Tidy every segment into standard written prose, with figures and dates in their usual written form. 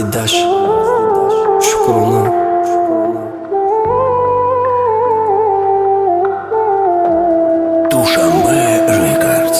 Даш Шукрона. Душанбе Рекордс.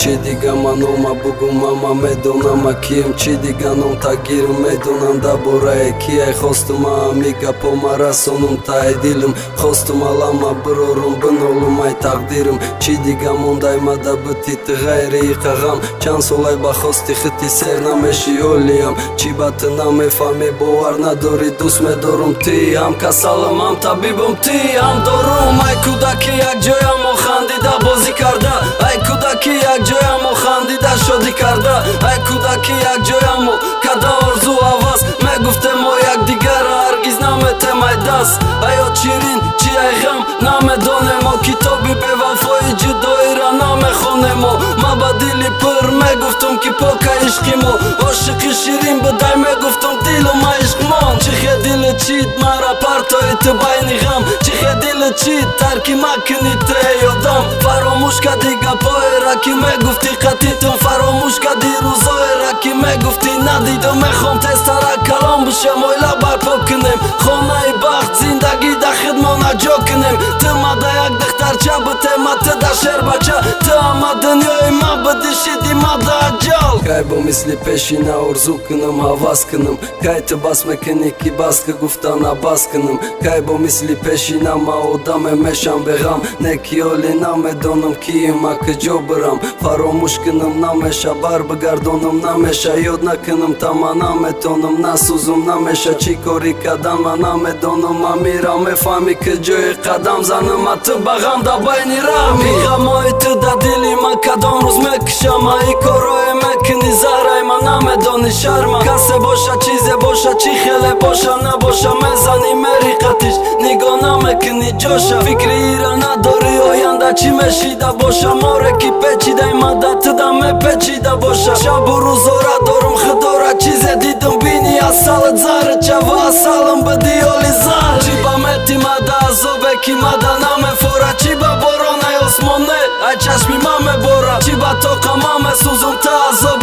Чӣ дига ман нома бугум, мама медонама кием. Чӣ дига ном тагирм, медонам дар бораи кияй. Хостум ами гапома расонум таи дилм, хостум алама бирорум, бинолум ай тақдирм. Чӣ дига мондай мада бити ту ғайри иқа ғам? Чанд солай ба хости хити сер намеши олиям. Чӣ ба ту намефаҳмӣ, бовар надорӣ, дӯст медорум. Ти ҳам касалам, ҳам табибум, ти ҳам дорум. Ай кӯдаки якҷоямо хандида бозӣ карда, ай кӯдаки якҷоямо хандида шодӣ карда, ай кӯдаки якҷоямо када орзу ҳавас, мегуфтем мо якдигара ҳаргиз наметем ай даст. Ҳаёт ширин чи ай ғам намедонемо, китоби бевафои ҷудоира намехонемо. Ма ба дили пур мегуфтум, ки пока ишқи мо ошиқи ширин будай, мегуфтум дилума ишқмон. Чӣ хе дили чид мара партои ту байни ғам, чӣ хе дили чид тарки макунӣ ту, эй одам? Фаромӯш кади гапҳоера, ки мегуфтӣ қатитум, фаромӯш кади рӯзоера, ки мегуфтӣ надидум. Мехом тезтара калон бишем, оила барпо кунем, хонаи бахт зиндагӣ да хидмона ҷо кунем. Ту мада як духтарча бутема, ту да шербача, ту ҳама дунёи ма будӣ, шиди мада аҷал. Кай бо мисли пешина орзу кунам, ҳавас кунам? Кай ту бас мекунӣ, ки бас ки гуфтана бас кунам? Кай бо мисли пешина ма одаме мешам беғам? Не ки ҳоле намедонам, кима куҷо бирам. Фаромӯш кунам намеша, бар бигардонам намеша, ёд накунам тама наметонам, насӯзум намеша. Чӣ корӣ кардам ма намедонам, ма мирам, мефаҳмӣ, ки ҷои қадам занам, ма ту ба ғам да байни раҳми ғамои ту да дили ман кадом рӯз мекушам. Ма и корое мекунӣ, заҳрай, ма намедонӣ шарма. Касе боша, чизе боша, чӣ хеле боша набоша, мезанӣ мериқатиш, нигоҳ намекунӣ ҷоша. Фикри ира надорӣ, оянда чӣ мешида боша. Море ки печидай мада туда мепечида боша. Шабу рӯзора дорум худора, чизе дидум бини, асалат зарчава, асалам биди оли зар. Чӣ ба мети мада азобе, ки мада намефора? Чӣ ба боронаи осмоне ай чашми ма мебора? Чӣ ба тоқа ма месӯзум, та азоб